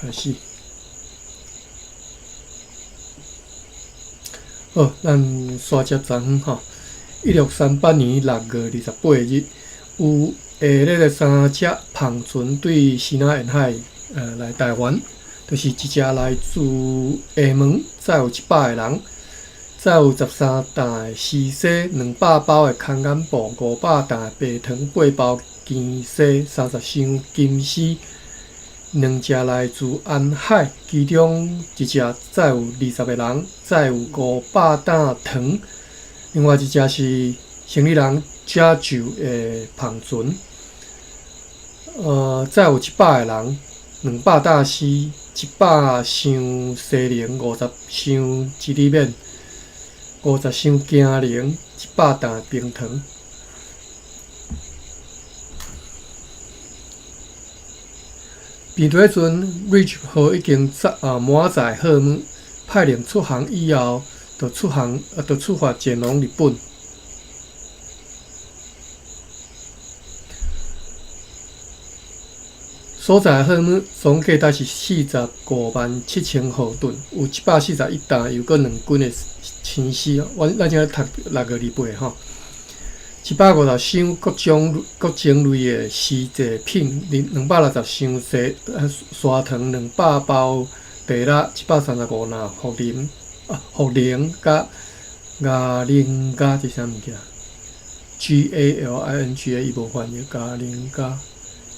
開始。好，咱煞接昨昏吼，1638年6月28日，有下列的三隻帆船對支那沿海來台灣，就是一隻來自廈門，載有100個人，載有13擔的絲紗，200包的空眼布，500擔的白糖，8包金絲，30箱金絲。兩隻來自安海，其中一隻載有20個人，載有500擔糖；另外一隻是生理人加酒的帆船，載有100個人，200擔絲，100箱西寧，50箱吉利面，50箱金寧，100擔冰糖。病毒彼陣，Rich 號已經載滿載貨物，派令出航以後，就出航就出發前往日本。所載貨物總計達是457,000荷噸，有141擔，又閣2斤的青絲。阮咱正讀6月28吼。150箱各種類的絲製品，260箱砂糖，200包地拉，135籃茯苓佮芽靈加，這啥物件？GALINGA 伊無翻譯，芽靈加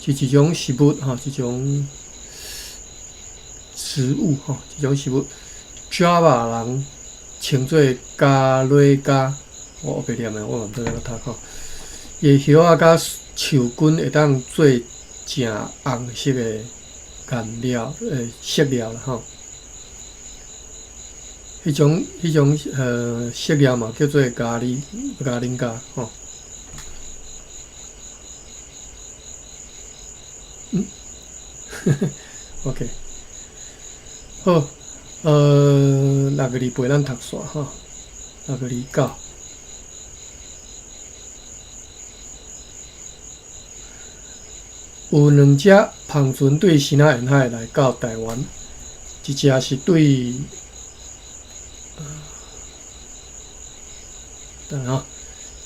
是一種食物吼，一種食物吼，一種食物。Java 人稱做咖喱加。我白念的，我嘛毋知按怎讀吼。伊的葉仔佮樹根會當做正紅色的顏料，色料啦吼。彼種色料嘛叫做咖喱咖喱加吼。OK，好，6月28咱讀煞吼，6月29。有兩隻帆船對支那沿海來到台灣，一隻是對，等下，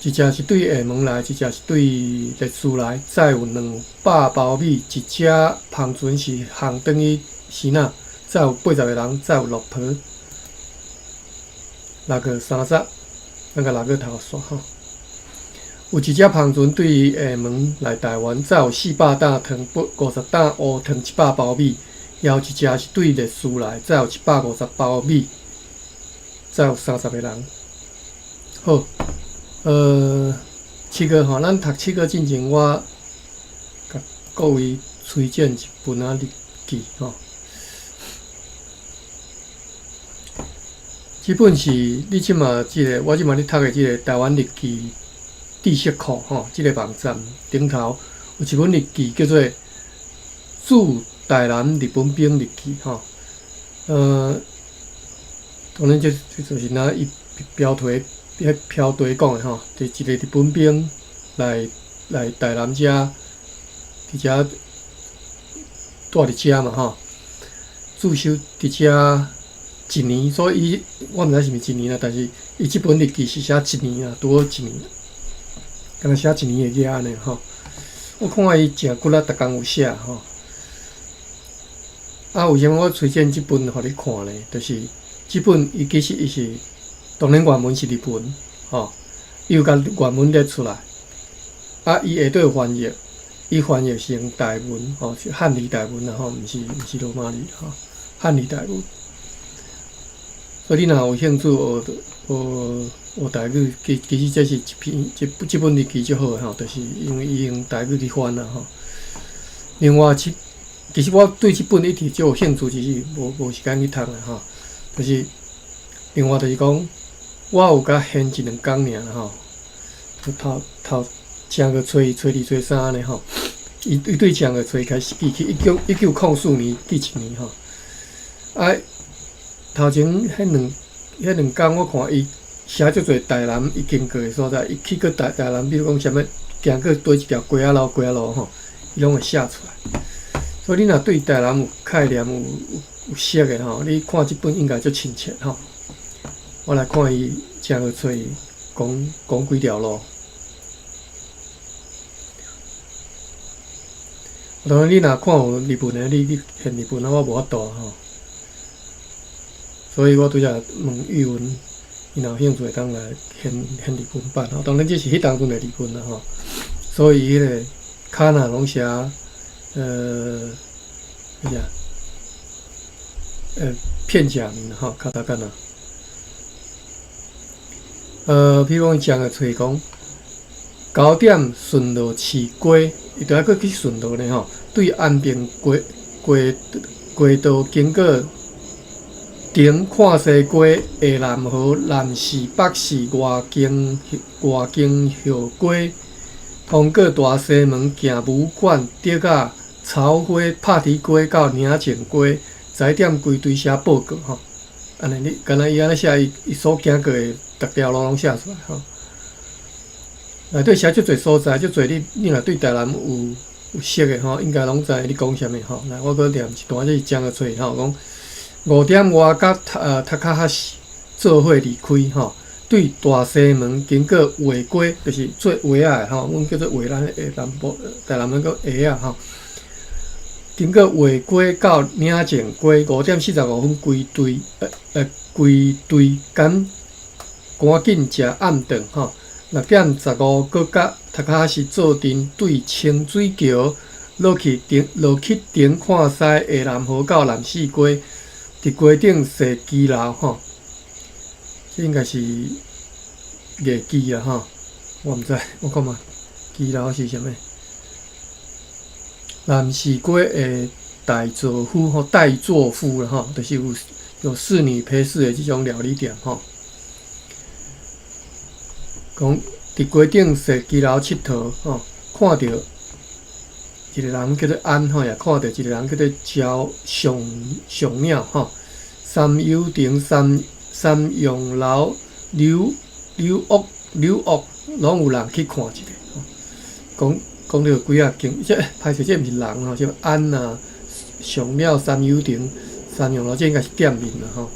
一隻是對廈門來，一隻是對麗士來，載有200包米。一隻帆船是航轉去支那，載有80個人，載有駱駝。6月30，咱共6月頭煞吼。有一隻帆船對廈門來台灣，載有400擔糖，50擔烏糖，100包米。猶有一隻是對麗士來，載有150包米，載有30個人。好，7月吼，咱讀7月進前，我共各位推薦一本仔日記吼。這本是你這馬這个，我這馬咧讀的這个台灣日記知識庫吼，這个網站頂頭有一本日記叫做《駐台南日本兵日記》吼。當然這就是若伊標題彼標題講的吼，就一個日本兵來台南遮，佇遮蹛佇遮嘛吼，駐守佇遮一年，所以伊我毋知是毋是一年啦，但是伊這本日記是寫一年啊，拄好一年。敢若寫一年會記按呢吼，我看伊誠骨力，逐工有寫吼。啊，為啥物我推薦這本予你看呢？就是這本伊其實伊是當然原文是日文吼，伊有共原文列出來，啊，伊下底有翻譯，伊翻譯成台文吼，是漢語台文啦吼，毋是羅馬字吼，漢語台文。所以你若有興趣學學學台語，其實這是一篇這本日記足好的吼，就是因為伊用台語去翻啦吼。另外，其實我對這本一直足有興趣，只是無時間去讀啦吼。就是另外就是講，我有共現一兩工爾吼，頭頭正月初一、初二、初三按呢吼。伊對正月初一開始記起，1904年記一年吼。啊，頭前彼兩工我看伊寫足濟台南伊經過的所在，伊去過台南，比如講啥物，行過佗一條街仔路、街仔路吼，伊攏會寫出來。所以你若對台南有概念有熟的吼，你看這本應該足親切吼。我來看伊正月初一講講幾條路。當然，你若看有日文的，你去現日文啊，我無法度吼。所以我拄才問玉文，伊若有興趣會當來現現日文版吼。當然，這是彼當陣的日文啦吼。所以彼個卡納攏寫啥片假名吼，卡塔卡納。比如講伊正月初講9點順路市街，伊著愛閣去順路呢吼，對安平街道經過頂看西街、下南河、南市、北市外經後街，通過大西門，行武館、竹仔、草花、拍鐵街到寧靜街，11點歸隊寫報告吼。按呢你，敢若伊按呢寫，伊所行過的逐條路攏寫出來吼。內底寫足濟所在，足濟你若對台南有熟的吼，應該攏知咧講啥物吼。來，我閣念一段，這是正月初一吼，講5點外佮塔卡哈西做伙離開吼，對大西門經過畫街，就是做畫仔的吼，阮叫做畫咱的南部台南人講畫仔吼。經過畫街到寧靜街，5點45分歸隊，趕趕緊食暗頓吼。6點15，閣佮塔卡哈西做陣對清水橋落去頂看西下南河到南四街，佇街頂踅騎樓吼。這應該是藝妓啊吼，我毋知，我看覓騎樓是啥物？南市街的大座夫吼，代座夫啦吼，就是有侍女陪侍的這種料理店吼。講佇街頂踅騎樓𨑨迌吼，看著一個人叫做安吼，也看著一個人叫做焦上上鳥吼。三友亭、三陽樓、柳屋，攏有人去看一下吼。講講著幾仔間，這歹勢，這毋是人吼，這安啊、上鳥、三友亭、三陽樓，這應該是店名啦吼。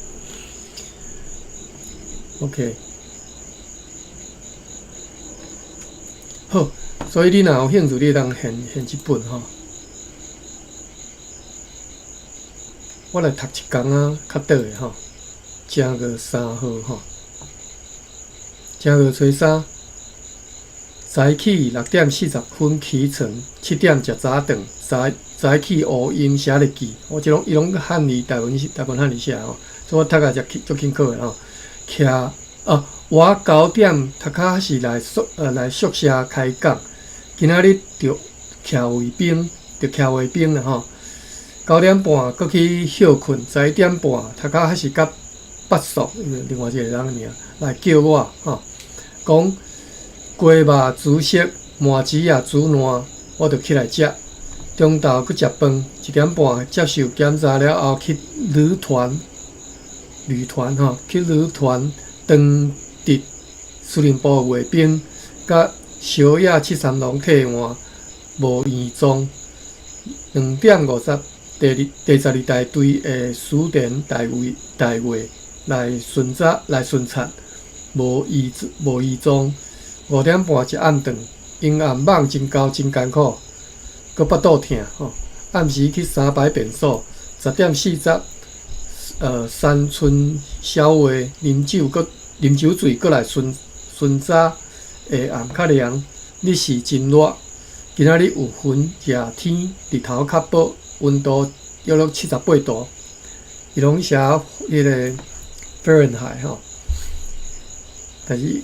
OK。好，所以你若有興趣，你會當現現這本吼。我來讀一工仔較短的吼，正月3號吼，正月初三，早起6點40分起床，7點食早頓，早起烏音寫日記。我這攏伊攏漢字台文漢字寫吼，所以我讀甲足輕巧的吼。徛哦，我9點頭殼是來宿舍開講，今仔日著徛衛兵，著徛衛兵啦吼。9點半閣去歇睏，11點半頭殼是佮八叔，另外一個人的名來叫我吼，講雞肉煮熟，麻糍仔煮爛，我著起來食。中晝閣食飯，1點半接受檢查了後去旅團吼，去旅團當佇司令部的衛兵，佮小野七三郎替換，無異狀。2點50，第12大隊的蘇田大尉來巡查，無異狀。5點半食暗頓，陰暗夢真厚真艱苦，閣腹肚疼吼。暗時去三排便所，10點40，山村小話啉酒閣啉酒醉，閣來巡查，下暗較涼，日時真熱。今仔日有雲熱天，日頭較薄，溫度約莫78度。伊攏寫彼個 Fahrenheit 吼，但是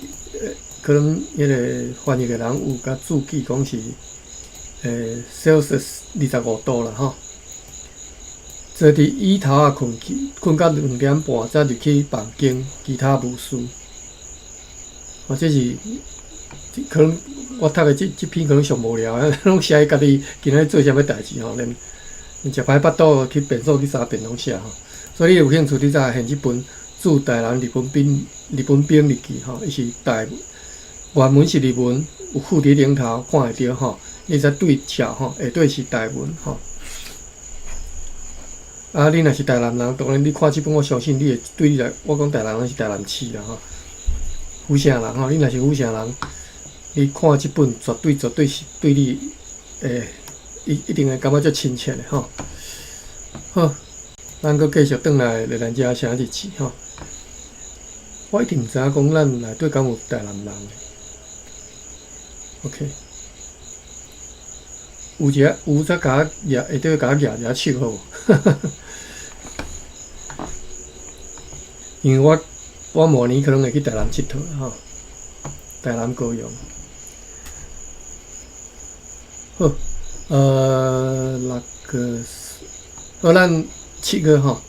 可能彼個翻譯的人有共注記講是Celsius 25度啦吼。坐佇椅頭仔睏去，睏到2點半才入去房間，其他無事。哦，這是可能我讀的這篇可能上無聊，攏寫伊家己今仔日做啥物代誌吼，連食歹腹肚去便所去三便攏寫吼。所以你有興趣，你才現這本《駐台南日本兵日記》吼，伊是台原文是日文，有附佇頂頭看會著吼，你才對照吼，下底是台文吼。啊，你若是台南人，當然你看這本，我相信你會對你來，我講台南人是台南市啦吼，府城人吼，你若是府城人，你看這本絕對絕對是對你會一定會感覺足親切的吼。好，咱閣繼續轉來熱蘭遮寫日誌吼。我一直毋知影講咱內底敢有台南人。OK。有一個有則共我舉，下底共我舉一下手好無？因為我明年可能會去台南𨑨迌吼，台南高雄。好，六個，好，咱七月吼。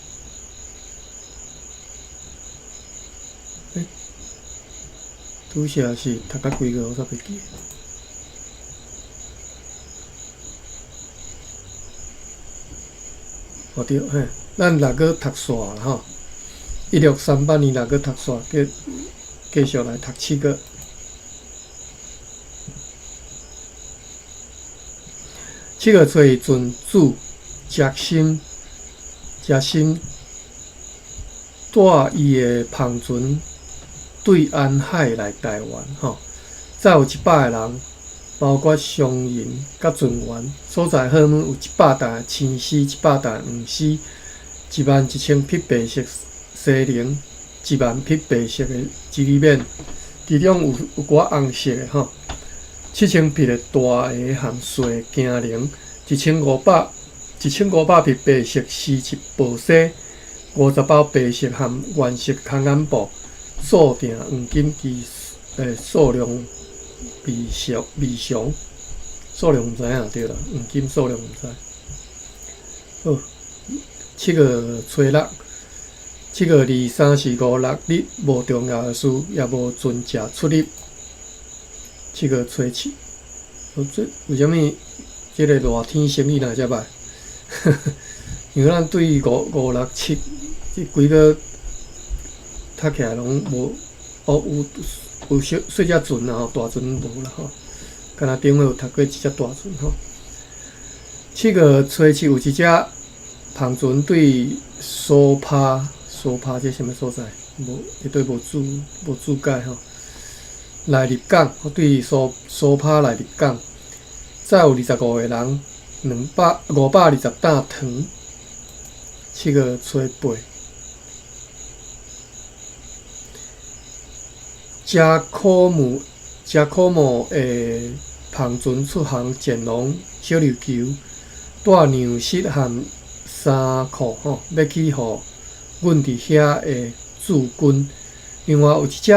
欸，拄則是讀到幾個？我煞袂記。哦對，嘿，咱六月讀煞啦吼，1638年六月讀煞，繼續來讀七月。七月初二，陣主食心，食心帶伊的帆船對安海來台灣吼，載有100個人。包括商人佮船員，所載貨物有100擔青絲、100擔黃絲、11,000匹白色西翎、1萬匹白色的吉利免，其中有寡紅色的吼，7,000匹的大鞋和細行翎，1500匹白色絲質布紗，50包白色和原色空眼布，鎖定黃金其數量。未詳，未詳，數量毋知影對啦，黃金數量毋知。好，七月初六，七月二、三、四、五、六日無重要的事，也無船隻出入。七月初七，這為啥物這个熱天生意若遮歹？因為咱對五五六七這幾個讀起來攏無，哦有。有小細隻船啦吼，大船無啦吼。敢若頂回有讀過一隻大船吼。七月初七有一隻帆船對蘇帕，蘇帕這啥物所在？無，下底無注解吼。來入港，對蘇帕來入港，載有25個人，520擔糖。七月初八。加科姆加科姆的帆船出航前往小琉球，帶糧食和衫褲吼，欲去予阮佇遐的駐軍。另外有一隻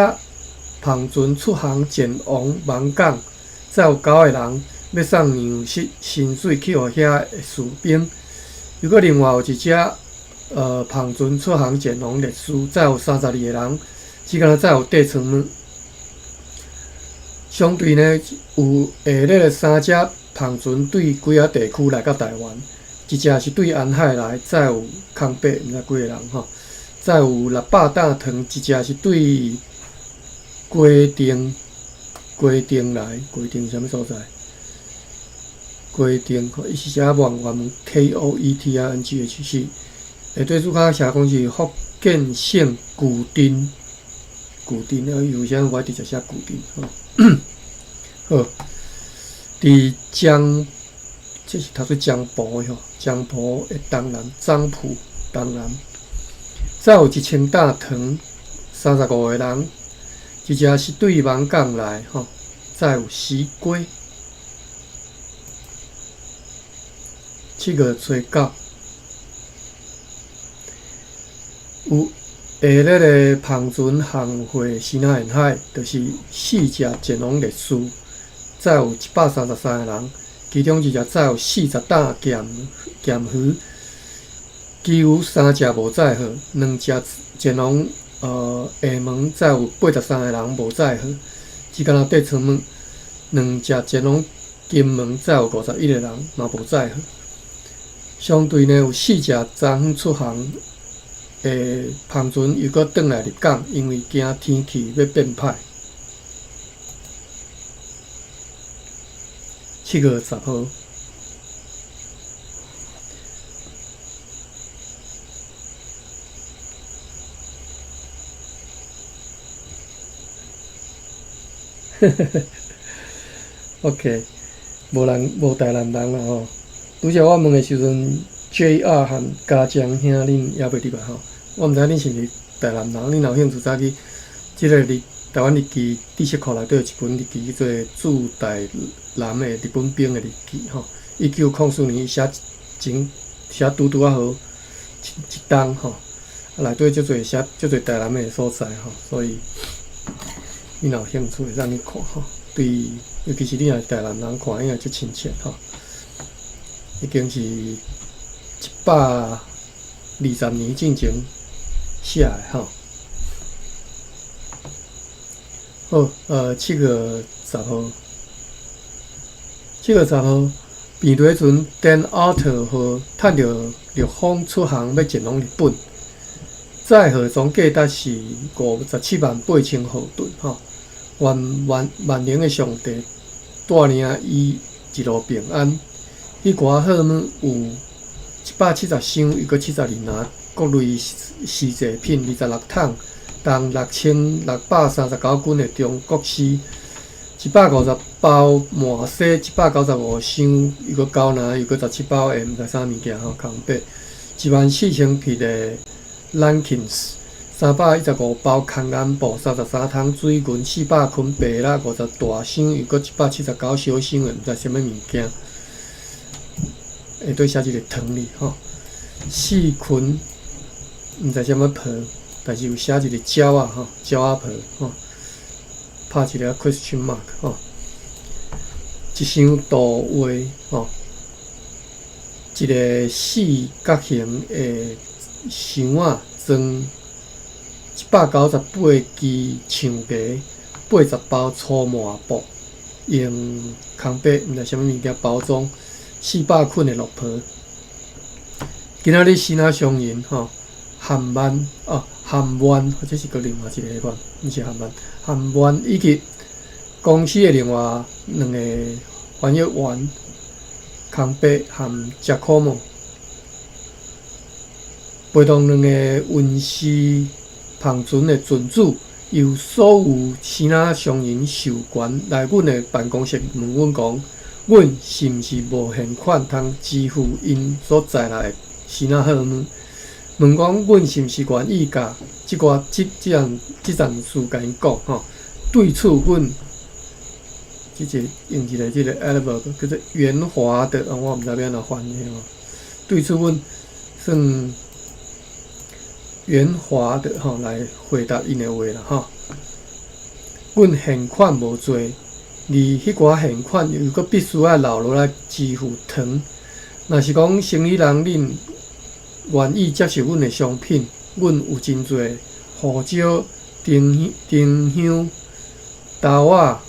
帆船出航前往勐港，載有九個人，欲送糧食、薪水去予遐的士兵。又閣另外有一隻帆船出航前往烈士，載有32個人，只敢若載有綴床物。相對呢，有下列三隻帆船對幾仔地區來到台灣，一隻是對安海來，載有空八，毋知幾個人吼，載有600擔糖；一隻是對嘉定來，嘉定啥物所在？嘉定，伊是寫原文 K O E T I N G H 是，下底註腳寫講是福建省舊鎮，舊鎮啊，伊為啥物我直接寫舊鎮吼？好，佇漳，這是讀做漳埔的吼，漳埔的東南，漳埔東南，載有1000擔糖，35個人，一隻是對勐港來吼，載有西瓜。七月初九，有下列的帆船航過西南沿海，就是四隻前往烈士，載有133個人，其中一隻載有40擔鹹鹹魚，其餘三隻無載貨，兩隻前往廈門載有83個人無載貨，只敢若綴床物，兩隻前往金門載有51個人嘛無載貨。相對呢，有四隻昨昏出航的帆船又閣轉來入港，因為驚天氣欲變歹。7月10號， OK，無人無台南人啦吼。拄才我問的時陣，JR 和家長兄恁猶袂佇吧吼？我毋知恁是毋是台南人，恁若有興趣早去這个日台灣日記知識庫內底有一本日記叫做《駐台南的日本兵的日記》吼。1904年寫前寫拄拄仔好一冬吼，啊內底足濟寫足濟台南的所在吼，所以你若有興趣會當去看吼。對，尤其是你若是台南人，看應該足親切吼。已經是120年進前寫的吼。好，7月10號，7月10號，平地船丹奧特號趁著逆風出航，欲前往日本。載荷總價值是57萬8千荷盾吼。願萬萬能的上帝帶領伊一路平安。彼寡貨物有170箱，又閣72籃各類絲製品，26桶，重6639斤的中國絲，150包麻紗，195箱，又閣九籃，又閣17包的毋知啥物件吼，空白，1萬4千匹的 Lankins，315包空眼布，33桶水銀，400捆白蠟，50大箱，又閣179小箱的毋知啥物物件。下底寫一个糖字吼，四捆毋知啥物皮，但是有寫一個鳥仔吼，鳥仔皮吼，拍一个 question mark 吼，一箱圖畫吼，一个四角形的箱仔裝198支橡皮，80包粗麻布，用空白毋知啥物物件包裝。400捆的綠袍。今仔日支那商人吼，韓曼哦，韓萬，或者是閣另外一个款，毋是韓曼，韓萬以及公司的另外兩个翻譯員康伯和賈科莫，陪同兩个運輸帆船的船主，由所有支那商人授權來阮的辦公室問阮講，阮是毋是無現款通支付𪜶所載來的支那貨物？問講阮是毋是願意共這寡這這項這件事共𪜶講吼？對此，阮這個用一個這個 adverb 叫做圓滑的，我毋知欲按怎翻譯吼。對此，阮算圓滑的吼來回答𪜶的話啦吼。阮現款無濟。而彼寡現款又閣必須愛留落來支付糖。若是講生理人恁願意接受阮的商品，阮有真濟胡椒、丁丁香、豆仔、二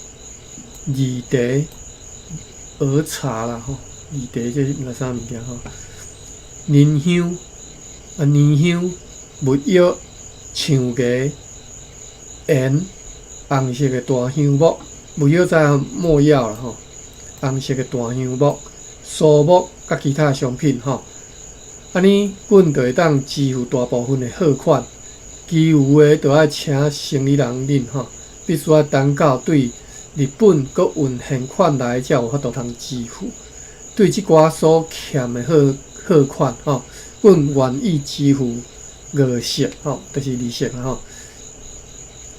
茶、兒茶啦吼，二茶這是毋知啥物件吼，奶香啊，奶香、蜜藥、橡皮、鹽、紅色的大香木。蜜藥知影沒藥啦吼，紅色的大香木、蘇木佮其他商品吼，按呢，阮就會當支付大部分的貨款，其餘的就愛請生理人恁吼，必須愛等到對日本閣運現款來，才有法度通支付。對這寡所欠的貨款吼，阮願意支付五息吼，就是利息啦吼。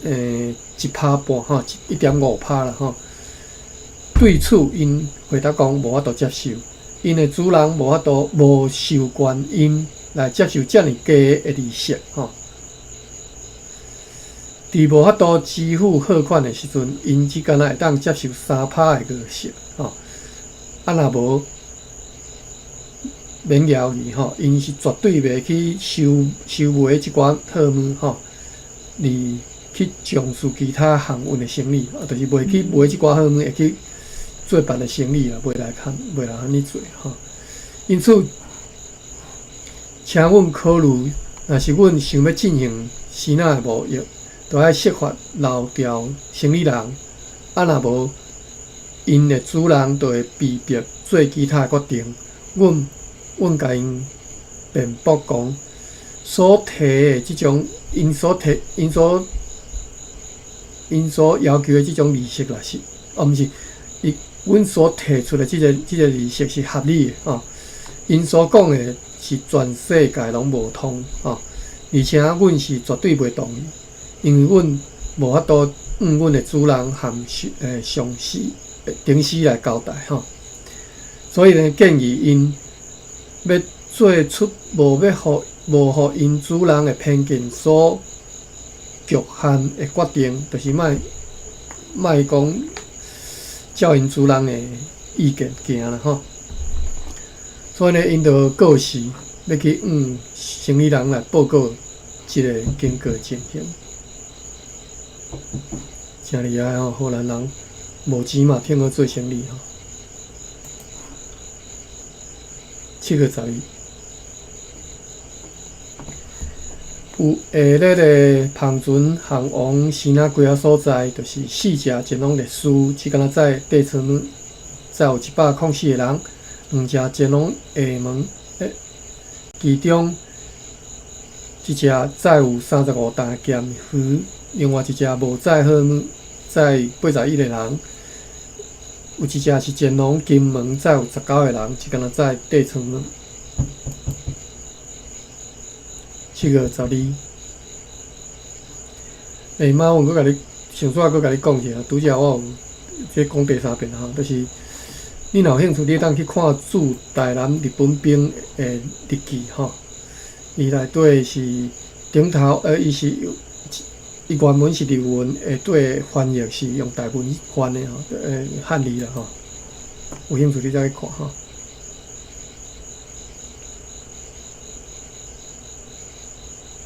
1.5趴吼，1.5趴啦吼。對此，𪜶回答講無法度接受，𪜶的主人無法度無授權𪜶來接受遮爾低的利息吼。佇無法度支付貨款的時陣，𪜶只干焦會當接受3趴的利息吼。啊，若無免猶豫吼，𪜶是絕對袂去收買這寡貨物吼，而去從事其他航運的生意，啊，就是袂去買這寡貨物，會去做別的生意啦，袂來看，袂來按呢做吼。因此，請阮考慮，若是阮想欲進行支那的貿易，就愛設法留牢生理人，啊，若無，𪜶的主人就會被迫做其他的決定。阮共𪜶辯駁講，所提的這種，𪜶所提，𪜶所 𪜶所要求的這種利息啦是，哦，毋是，伊阮所提出的這個利息是合理的吼。𪜶所講的是全世界攏無通吼，而且阮是絕對袂同意，因為阮無法度向阮的主人和上司、頂司來交代吼。所以呢，建議𪜶欲做出無欲予無予𪜶主人的偏見所局限的決定，就是莫莫講照𪜶主人的意見行啦吼。所以呢，𪜶就告示欲去向生理人來報告這个經過情形。誠厲害吼，荷蘭人無錢嘛，挺好做生理吼。7月12，有下列的帆船航往支那幾仔所在，就是四隻前往律師，只敢若載底艙載有104個人；兩隻前往廈門，其中一隻載有35擔的鹹魚，另外一隻無載好物，載81個人。有一隻是前往金門，載有19個人，只敢若載底艙物。7月12，欸，媽，阮閣共你上煞閣共你講一下，拄才我有這講第三遍吼，就是你若有興趣，你會當去看駐台南日本兵的日記吼。伊內底是頂頭，伊是伊原文是日文，下底翻譯是用台文翻的吼，漢字啦吼。有興趣你再去看吼。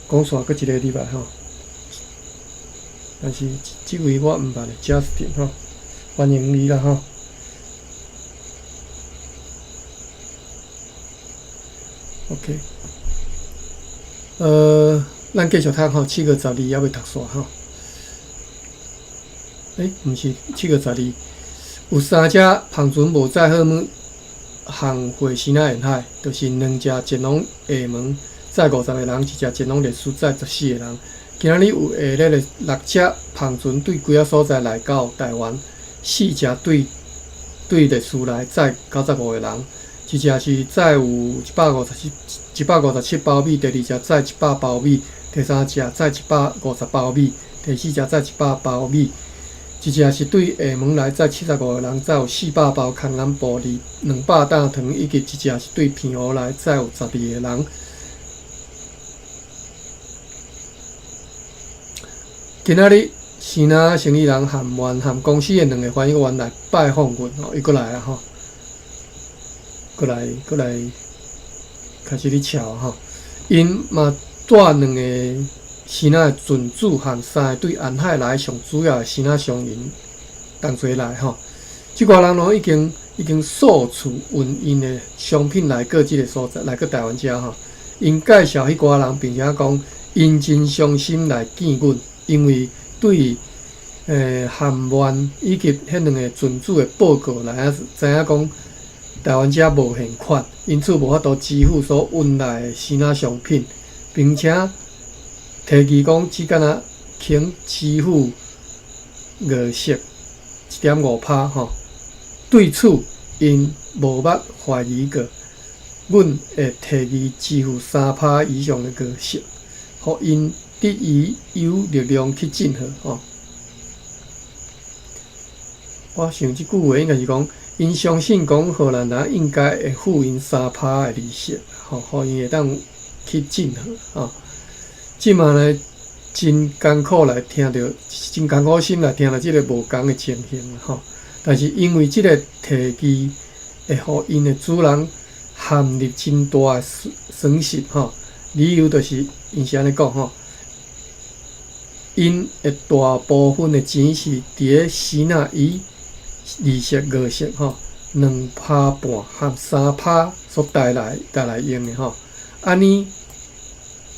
講煞閣一个禮拜吼，但是這位我毋捌的 Justin 吼，歡迎你啦吼。OK，咱繼續讀吼，七月十二猶未讀煞吼。欸，毋是七月十二，有三隻帆船無載好物航過支那沿海，就是兩隻前往廈門。載50個人，一隻前往律師載14個人。今仔日有下列的六隻帆船對幾仔所在來到台灣，四隻對律師來載95個人，一隻是載有157包米，第二隻載100包米，第三隻載150包米，第四隻載100包米。一隻是對廈門來載75個人，載有400包空南玻璃、200擔糖，以及一隻是對澎湖來載有12個人。今仔日，支那生理人和萬和公司的兩个翻譯員來拜訪阮吼，伊閣來啊吼，閣來閣來開始咧撨吼。𪜶嘛帶兩个支那的船主和三个對沿海來上主要的支那商人同齊來吼。這寡人攏已經數次運𪜶的商品來過這个所在，來過台灣遮吼。𪜶介紹彼寡人，並且講𪜶真傷心來見阮。因為對韓萬以及彼兩个船主的報告來知影講，台灣遮無現款，因此無法度支付所運來的支那商品，並且提議講只敢若肯支付月息1.5%吼。對此，𪜶無捌懷疑過，阮會提議支付3%以上的月息，予𪜶得以有力量去進貨吼。我想這句話應該是講，𪜶相信講荷蘭人應該會付𪜶3%的利息，吼，予𪜶會當去進貨吼。這馬呢，真艱苦來聽著，真艱苦心來聽著這个無仝的情形吼。但是因為這个提議會予𪜶的主人陷入真大的損失吼。理由就是𪜶是按呢講吼。𪜶的大部分的錢是佇咧支那以利息月息吼2.5%和3%所帶來用的吼，按呢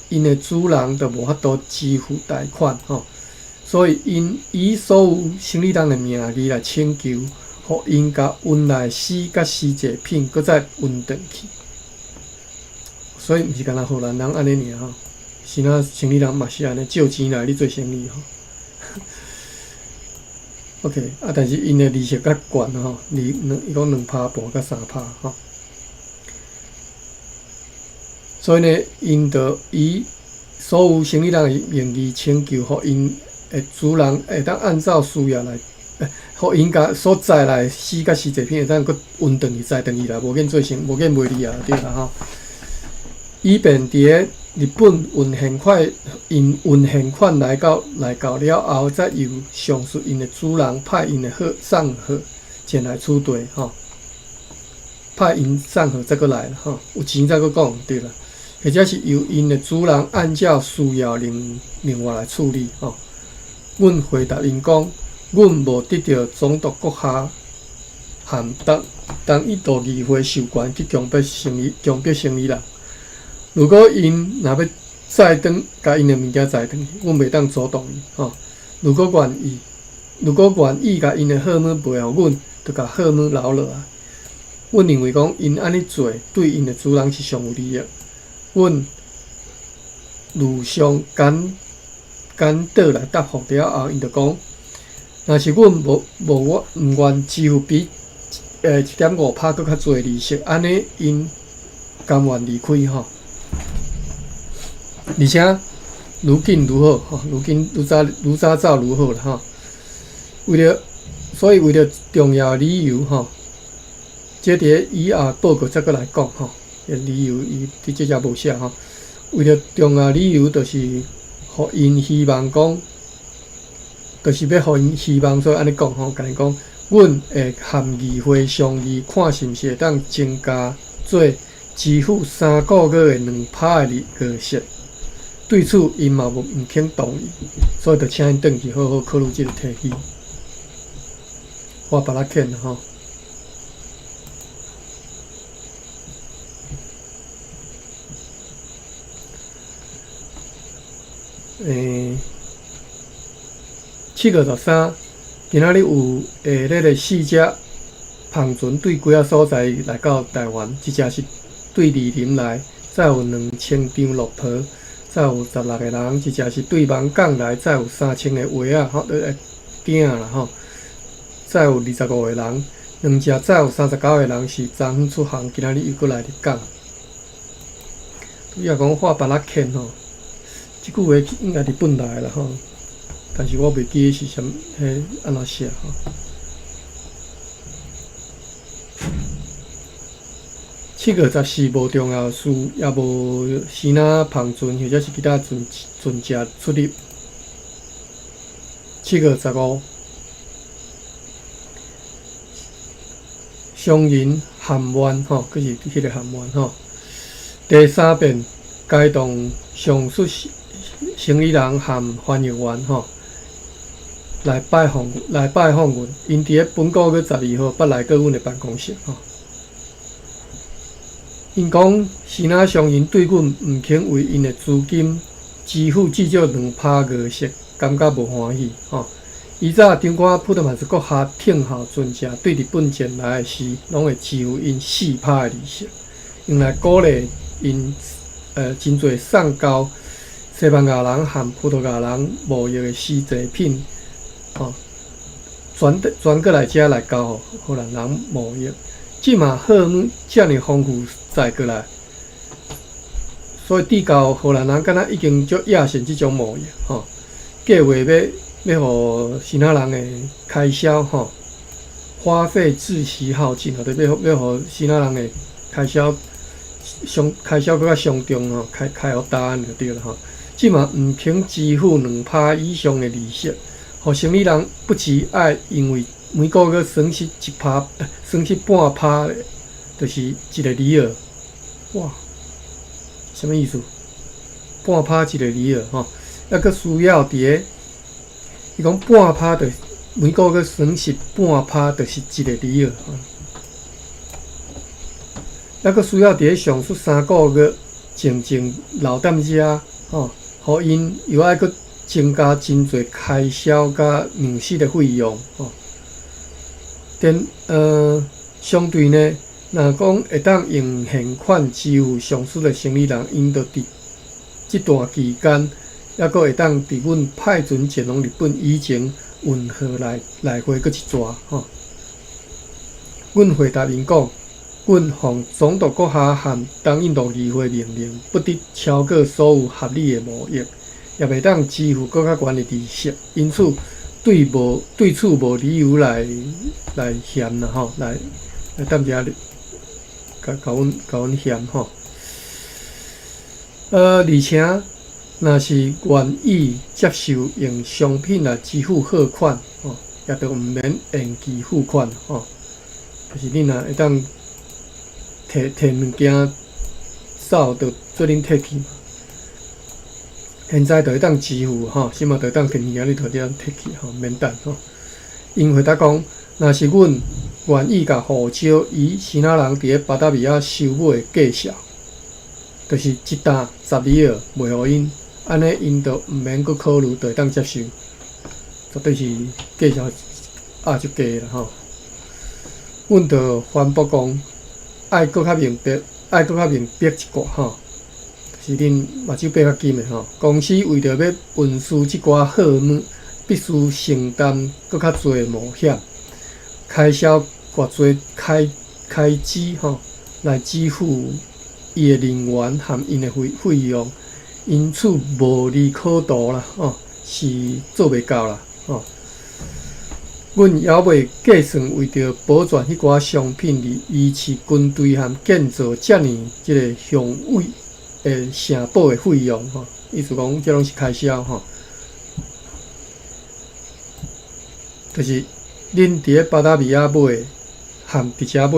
𪜶的主人就無法度支付貸款吼，所以𪜶以所有生理人的名義來請求，予𪜶共運來絲佮絲製品閣再運轉去，所以毋是干焦荷蘭人按呢爾吼。支那生理人嘛是按呢，借錢來咧做生意吼。OK，啊，但是𪜶的利息較懸吼，二兩伊講2.5趴佮3趴吼。所以呢，𪜶就以所有生意人的名義請求，予𪜶的主人會當按照需要來，予𪜶共所載來死佮絲製品會當閣運轉去載轉去啦，無緊做生，無緊賣你啊，對啦吼。以便佇咧日本運現款，𪜶運現款來到了後，再由上述𪜶的主人派𪜶的貨送貨前來取兌吼，派𪜶送貨再閣來吼，有錢再閣講對啦，或者是由𪜶的主人按照需要另外來處理吼。阮回答𪜶講，阮無得著總督閣下和東印度議會授權去強迫生意，強迫生意人。如果𪜶若欲載轉，共𪜶的物件載轉去，阮袂當阻擋伊吼。如果願意共𪜶的貨物賣予阮，就共貨物留落來。阮認為講𪜶按呢做，對𪜶的主人是上有利益。阮如上簡簡短來答覆了後，𪜶就講，若是阮無無我毋願支付比1.5趴閣較濟利息，按呢𪜶甘願離開吼。而且愈緊愈好吼，愈緊愈早愈早走愈好啦吼。所以為著重要的理由吼，這佇咧以後報告再閣來講吼。理由伊佇這遮無寫吼。為著重要理由，就是予𪜶希望講，就是欲予𪜶希望，所以按呢講吼，共𪜶講，阮會和議會商議，看是毋是會當增加做支付3個月的2趴的利息。對此，𪜶嘛無毋肯同意，所以就請𪜶轉去好好考慮這個提議。我把它看吼。7月13，今仔日有下咧個四隻帆船對幾仔所在來到台灣，一隻是對二林來，載有2000張落婆，載有16個人；一隻是對網港來，載有3000個鞋仔，吼，鼎啦吼，載有25個人。兩隻載有39個人是昨昏出航，今仔日又閣來入港。拄才講畫巴拉肯吼，這句話應該日本來的啦吼，但是我袂記得是啥物，彼按怎寫吼。7月14無重要事，也無生仔帆船或者是其他船隻出入。7月15，商人含灣吼，閣是彼個含灣吼。第三遍，該棟上述生意人和翻譯員吼來拜訪阮，𪜶佇咧本個月12號捌來過阮的辦公室吼。𪜶講，生仔商人對阮毋肯為𪜶的資金支付至少2趴月息，感覺無歡喜吼。以早長官普特曼斯閣下聽候船隻對日本前來的時，攏會支付𪜶4趴的利息，用來鼓勵𪜶真濟送交西班牙人和葡萄牙人貿易的絲製品，吼，轉轉過來遮來交予荷蘭人貿易。這馬貨物遮爾豐富載過來，所以至到荷蘭人敢若已經足厭勝這種貿易，吼，計劃欲予生仔人的開銷，吼，花費窒息耗盡，或者欲予生仔人的開銷上開銷閣較傷重吼，開開予大按就對啦吼。這馬毋肯支付2趴以上的利息，予生意人不只愛因為每個月損失1趴，損失半趴，就是一個里爾。哇，啥物意思？半趴一個里爾吼，抑閣需要佇咧，伊講半趴就每個月損失半趴，就是一個里爾。抑閣需要佇咧上述3個月靜靜留踮遮吼，予𪜶又愛閣增加真濟開銷佮糧食的費用吼。但相對呢，若講會當用現款支付上述的生意人，𪜶就佇這段期間，抑閣會當佇阮派船前往日本以前，運河來來回閣一逝吼。阮回答𪜶講，阮奉總督閣下和東印度議會命令，不得超過所有合理的貿易，也袂當支付閣較懸的利息，因此對無對此無理由來來嫌啦吼，來來踮遮共共阮共阮嫌吼。而且若是願意接受用商品來支付貨款，吼，也著毋免延期付款，吼。就是恁若會當提提物件走，就做恁提去嘛。現在就會當支付，吼，啥物就會當提物件，你就會當提去，吼，免等，吼。𪜶回答講，若是阮願意共胡椒以支那人佇咧巴達維亞收買的價數，就是一擔十里爾賣予𪜶，按呢𪜶就毋免閣考慮，就會當接受，絕對是價數壓足低啦，吼。阮就反駁講，愛閣較明白，愛閣較明白一寡吼，就是恁目睭閉較緊的吼。公司為著欲運輸這寡貨物，必須承擔閣較濟冒險，開銷偌濟開開支吼，來支付伊的人員和𪜶的費費用，因此無利可圖啦，吼，是做袂到啦，吼。阮猶未計算為著保全彼寡商品而維持軍隊和建造遮爾這个雄偉的城堡的費用，吼，意思講這攏是開銷，吼。就是恁佇咧巴達維亞買，和佇遮買，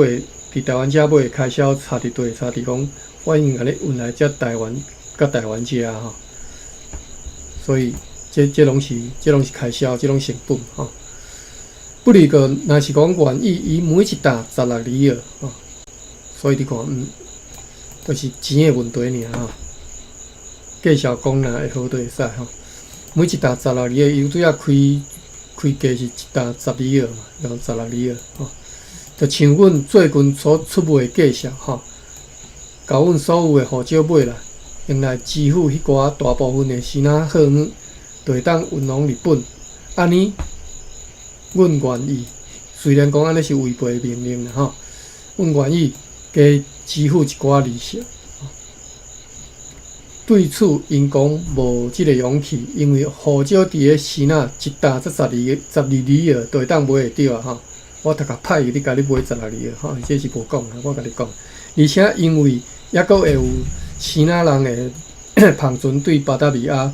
佇台灣遮買的開銷差佇佗？差佇講，我已經共你運來遮台灣，佮台灣遮吼。所以這這攏是這攏是開銷，這攏成本，吼。不離個，若是講願意以每一擔十六里爾，吼，所以你看，就是錢的問題爾吼。價數講若會好就會使吼，每一擔十六里爾，伊拄仔開開價是一擔十里爾嘛，然後十六里爾吼，就像阮最近所出賣的價數吼，共阮所有的胡椒買來，用來支付彼寡大部分的支那貨物，就會當運往日本，按呢。阮願意，雖然講按呢是違背命令啦吼，阮願意加支付一寡利息。對此，𪜶講無這个勇氣，因為胡椒佇咧支那一擔才十二十二里爾，就會當買會著啊吼。我讀較歹，你共你買十六里爾吼，這是無講啦，我共你講。而且因為猶閣會有支那人的帆船對巴達維亞、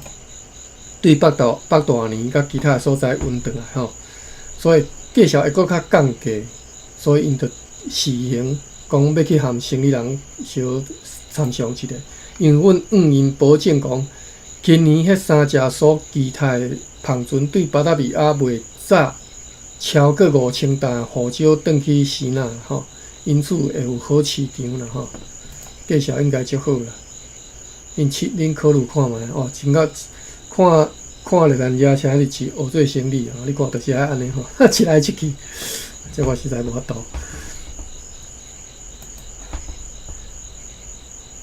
對北大北大年佮其他所在運轉來吼。所以價數會閣較降低，所以𪜶就試行講欲去和生理人相參詳一下，因為阮向𪜶保證講，今年彼三隻所期待的帆船對巴達維亞袂載超過5000擔胡椒轉去支那吼，因此會有好市場啦吼，價數應該足好啦。恁試恁考慮看覓哦，真甲看。看著咱遮啥物是學做生理吼，你看就是愛按呢吼，切來切去，這我實在無法度。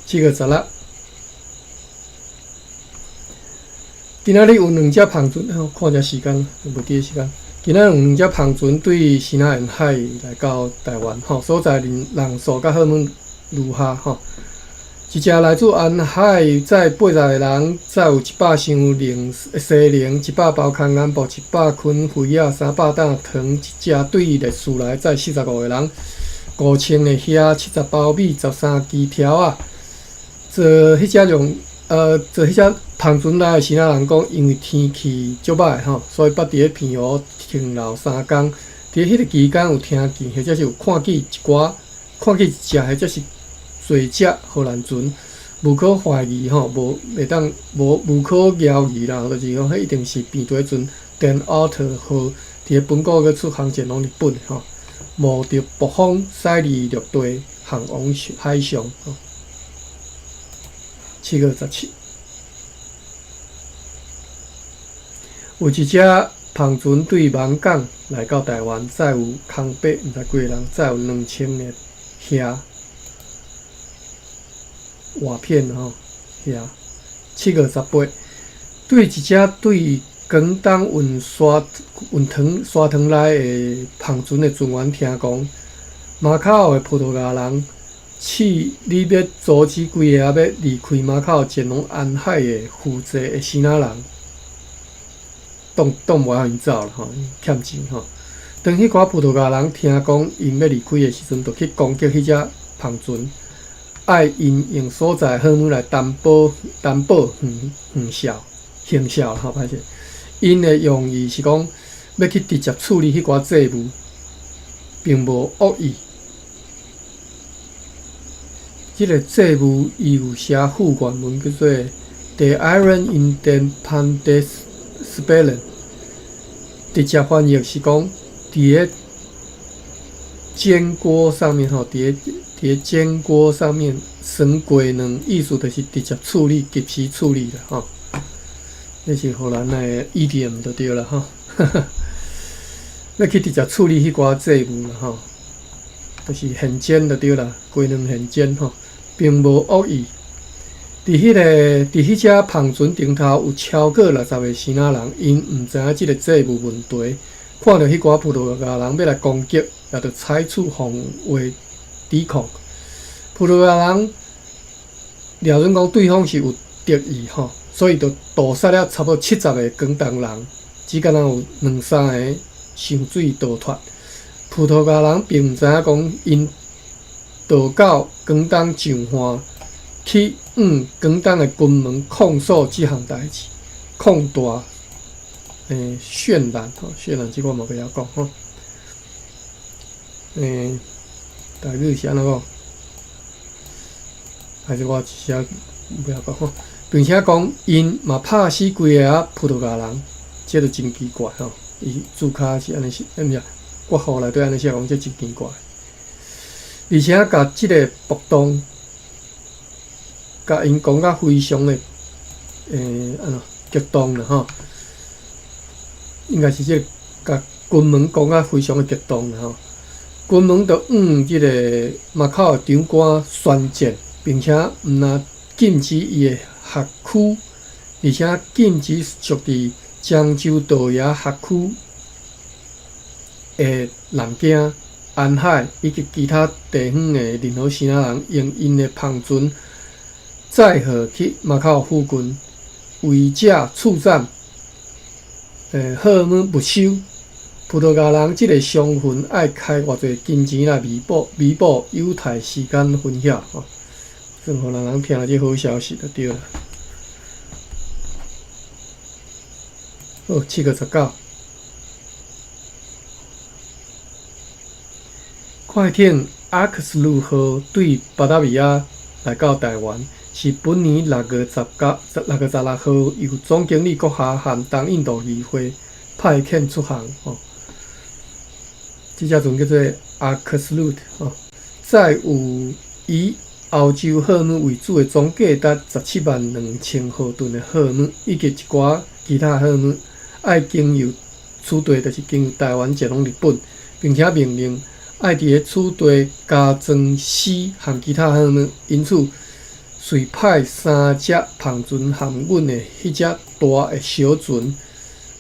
7月16，今仔日有兩隻帆船，看一下時間，袂記得時間。今仔日有兩隻帆船對支那沿海來到台灣，吼，所載人人數佮貨物如下，吼。一隻來自安海，載80個人，載有100箱零西寧、100包空眼布、100捆肥仔、300擔糖。一隻對烈士來，載45個人，5000個蝦、70包米、13支條仔。坐彼隻用坐彼隻帆船來的支那人講，因為天氣足歹吼，所以捌佇咧澎湖停留3工。佇彼个期間有聽見，或者是有看見一寡，看見一隻，或者是。濟隻荷蘭船，無可懷疑吼，無袂當無無可猶疑啦，就是講，彼一定是平地船，電奧特號佇咧本國閣出航前往日本吼，冒著暴風駛離陸地，航往海上吼。7月17，有一隻帆船對網港來到台灣，載有空白毋知幾个人，載有2000個蝦。活片吼，遐7月18，對一隻對廣東運沙運糖沙糖來的帆船的船員聽講，馬卡奧的葡萄牙人試欲欲阻止幾个欲離開馬卡奧前往安海的負債的支那人，當當無予𪜶走啦吼，欠錢吼。當彼寡葡萄牙人聽講𪜶欲離開的時陣，就去攻擊彼隻帆船，愛𪜶用所在號碼來擔保擔保還還銷行銷吼，歹勢。𪜶的用意是講欲去直接處理彼寡債務，並無惡意。這个債務伊有寫附原文叫做 “De eieren in den pand spelen”，直接翻譯是講佇咧煎鍋上面吼，佇咧煎鍋上面生雞卵，意思就是直接處理、及時處理啦吼。這是荷蘭的 idiom 就對啦吼，欲去直接處理彼寡債務啦吼，就是現煎就對啦，雞卵現煎吼，並無惡意。佇彼隻帆船頂頭有超過60个支那人，𪜶毋知影這个債務問題，看著彼寡葡萄牙人欲來攻擊，也就採取防衛抵抗。葡萄牙人掠準講對方是有敵意吼，所以就屠殺了差不多70个廣東人，只敢若有兩三个泅水逃脫。葡萄牙人並毋知影講，𪜶逃到廣東上岸，去向廣東的金門控訴這項代誌，擴大渲染吼，渲染這個我嘛袂曉講吼。台語是按怎講？還是我一時袂曉講吼，並且講𪜶嘛拍死幾个葡萄牙人，這就真奇怪吼。伊註跤是按呢寫，毋是括號內底按呢寫講，這真奇怪。而且共這个暴動，共𪜶講甲非常的按怎激動啦吼，應該是這个共金門講甲非常的激動啦吼。金門就向這个馬卡奧長官宣戰，並且毋但禁止伊的轄區，而且禁止屬佇漳州道爺轄區的南京、安海以及其他地方的任何支那人用𪜶的帆船載貨去馬卡奧附近，違者處斬，號碼沒收。葡萄牙人這个傷痕愛開偌濟金錢來彌補？彌補有待時間分曉吼。算予人人聽這好消息就對啦。好，7月19，快艇阿克斯魯號對巴達維亞來到臺灣，是本年6月19、6月16號由總經理閣下和東印度議會派遣出航吼。這隻船叫做阿克斯魯吼，載有以歐洲號碼為主的總價值172,000荷頓的號碼，以及一寡其他號碼，愛經由此地，就是經由臺灣前往日本，並且命令愛佇咧此地加裝絲和其他號碼，因此遂派三隻帆船和阮的彼隻大的小船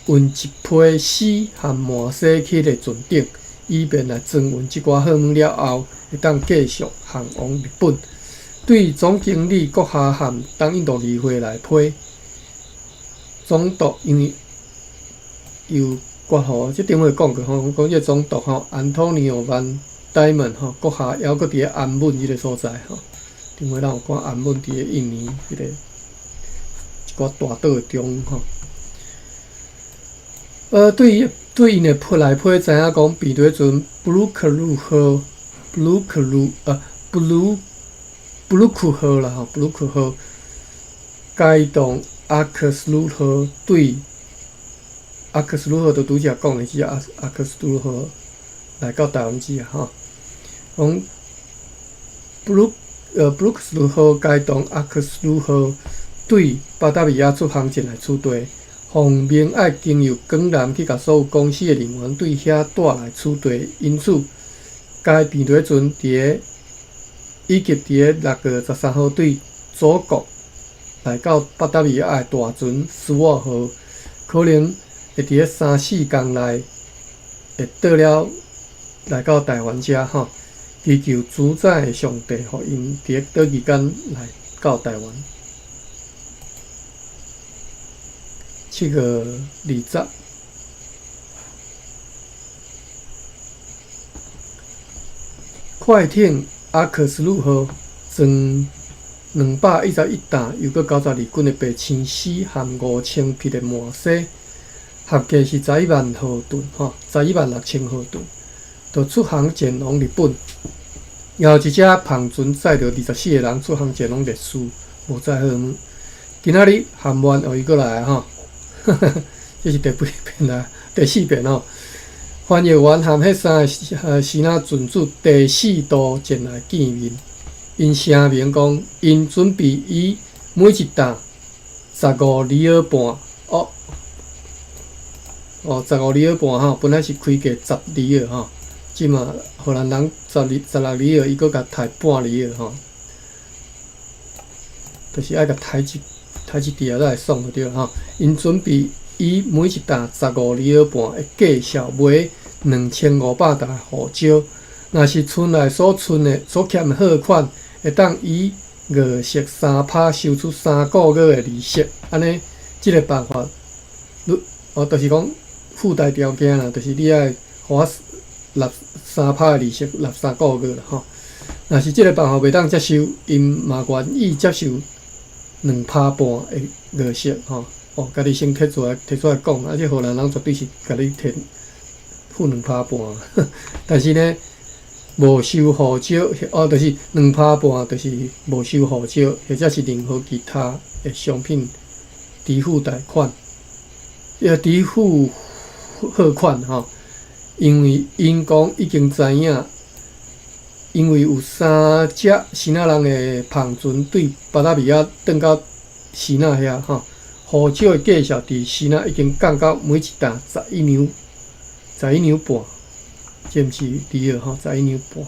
運一批絲和麻紗去咧船頂，以便來裝運這寡號碼了後，會當繼續航往日本。對總經理閣下和東印度議會來批，總督因為有括號，這頂回講過吼，講這个總督吼，安東尼奧萬戴門吼，閣下猶閣佇咧安穩這个所在吼。頂回咱有看安穩佇咧印尼彼个一寡大島的中吼。對𪜶的批來批知影講，平地船布魯克魯號、布魯克魯布魯布魯克號啦吼，布魯克號，該動阿克斯魯號對阿克斯魯號，就拄才講的這隻阿克斯魯號來到臺灣這吼，講布魯克斯魯號該動阿克斯魯號對巴達維亞出航前來此地，奉命愛經由廣南去共所有公司的人員對遐帶來此地，因此該平地船佇咧以及佇咧6月13號對祖國來到巴達維亞的大船斯沃號，可可能會佇咧三四工內會倒了來到臺灣遮吼，祈求主宰的上帝，予𪜶佇咧短期間來到臺灣。7月20，快艇阿克斯魯號裝211擔又閣92斤的白青絲和5000匹的麻紗，合計是11萬荷噸，吼，11.6萬荷噸，就出航前往日本。也有一隻帆船載著24個人出航前往列斯，無載貨物。今仔日含萬又伊閣來啊，吼！這是第幾遍啊？第四遍吼。翻譯員和彼三个支那船主第四度前來見面，𪜶聲明講，𪜶準備以每一擔15里爾半，哦，哦，15里爾半吼，本來是開價10里爾吼，這馬荷蘭人16里爾，伊閣共刣半里爾吼，就是愛共刣一滴仔才會爽就對啦吼。𪜶準備以每一擔15里爾半的價數買2500擔胡椒，若是村內所存的所欠的貨款會當以月息3趴收取3個月的利息，按呢，這个辦法，你哦，就是講附帶條件啦，就是你愛予我納3趴的利息，納3個月啦吼。若是這个辦法袂當接受，𪜶嘛願意接受2.5趴的月息吼。哦，家己先提出來講，啊，這荷蘭人絕對是共你提付2.5趴，但是呢，無收胡椒，哦，就是2.5趴，就是無收胡椒，或者是任何其他的商品支付貸款，要支付貨款吼，因為𪜶講已經知影，因為有三隻支那人的帆船對巴達維亞轉到支那遐吼。胡椒的價數佇支那已經降到每一擔11兩，11兩半，這毋是里爾吼，11兩半。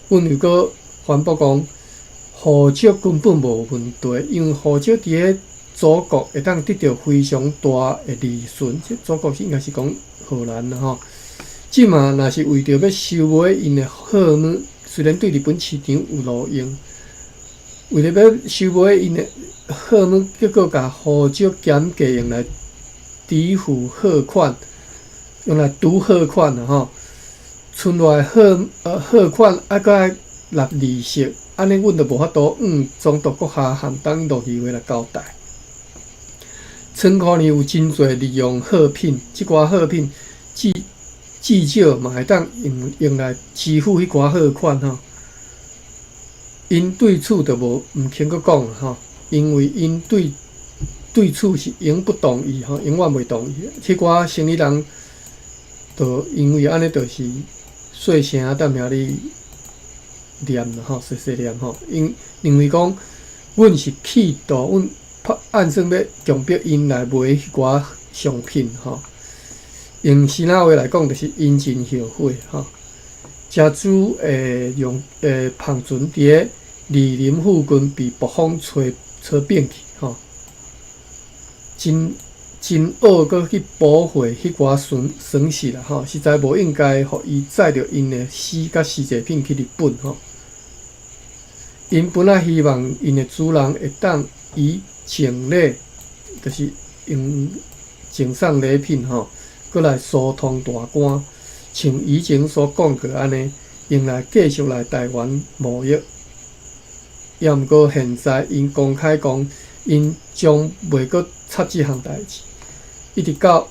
阮又閣反駁講，胡椒根本無問題，因為胡椒佇咧祖國會當得著非常大的利潤。這祖國應該是講荷蘭啦吼。這馬若是為著欲收買𪜶的貨物，雖然對日本市場有路用，為著欲收買𪜶的貨物，結果共胡椒減價用來支付貨款，用來賭貨款啦吼。剩落來貨款猶閣愛納利息，按呢阮就無法度向總督閣下和總督議會來交代。倉庫裡有真濟日用貨品，這寡貨品至少嘛會當用來支付彼寡貨款吼。𪜶對此就無毋肯閣講吼。因為𪜶對此是永不同意吼，永遠袂同意。彼寡生意人，就因為按呢，就是細聲踮遐咧念啦吼，細細念吼。𪜶認為講，阮是企圖，阮拍按算欲強迫𪜶來買彼寡商品吼。用支那話來講，就是𪜶真後悔吼。加州的用帆船佇咧二林附近被暴風吹變去吼，真惡閣去保護彼寡損失啦吼，實在無應該予伊載著𪜶的絲佮絲製品去日本吼。𪜶本來希望𪜶的主人會當以贈禮，就是用贈送禮品吼，閣來疏通大關，像以前所講過按呢，用來繼續來臺灣貿易。抑毋過現在，𪜶公開講，𪜶將袂閣插這項代誌，一直到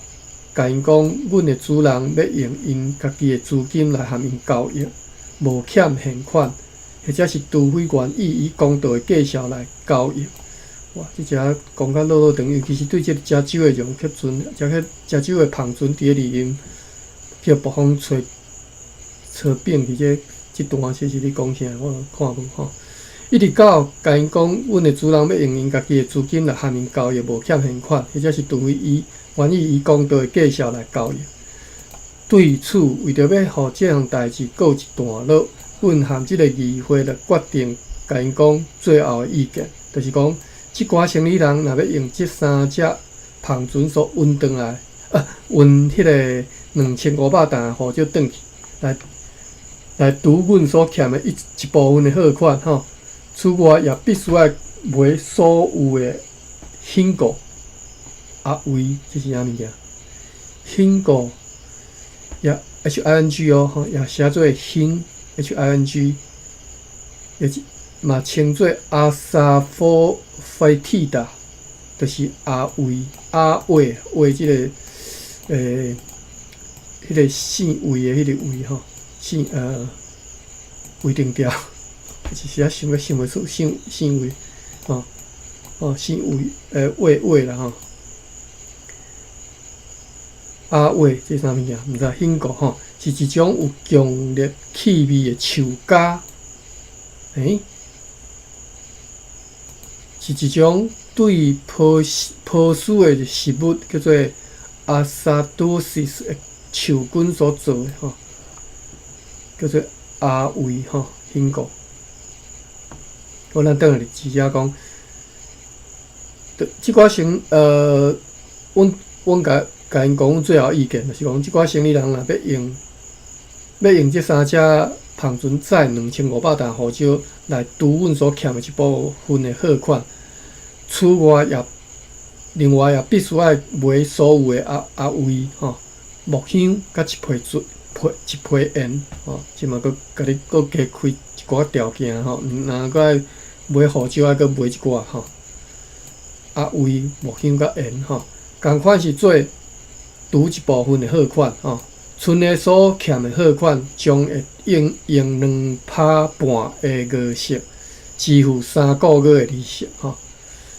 共𪜶講，阮的主人欲用𪜶家己的資金來和𪜶交易，無欠現款，或者是除非願意以公道的價數來交易。哇！這只講甲落落長，尤其是對這个加州的容克船，加州的帆船佇咧二林叫暴風吹變去這段這是咧講啥？我看無吼。一直到共𪜶講，阮的主人欲用𪜶家己的資金來和𪜶交易，無欠現款，或者是除非伊願意以公道的價數來交易。對此，為著欲予這項代誌告一段落，阮和這个議會來決定，共𪜶講最後的意見，就是講，這寡生理人若欲用這三隻帆船所運轉來，運彼个2500擔胡椒轉去，來拄阮所欠的一部分的貨款吼。此外，也必須愛賣所有的興果阿威，這是啥物件？興果也 HING 哦，吼，也寫做興 HING，也是嘛稱做阿沙佛菲蒂達，就是阿威阿魏魏這个彼个姓魏的彼个魏吼，姓魏定雕，一時仔想袂出姓魏吼，哦姓魏魏魏啦吼。阿魏這啥物件？毋知興果吼，是一種有強烈氣味的樹膠，是一種對波斯的食物叫做阿薩多西斯的樹根所做的吼，叫做阿魏吼興果。好，咱轉來直接講，這寡生阮共𪜶講最後意見，就是講，這寡生意人若欲用這三隻帆船載2500擔胡椒來拄阮所欠的一部分的貨款，此外也另外也必須愛賣所有的阿威吼木香佮一批水批一批鹽吼，這嘛閣共你閣加開一寡條件吼，毋若閣愛買胡椒愛閣賣一寡吼，阿威木香佮鹽吼，仝款是做拄一部分的貨款吼，賰的所欠的貨款將會用2%半的月息支付3個月的利息吼。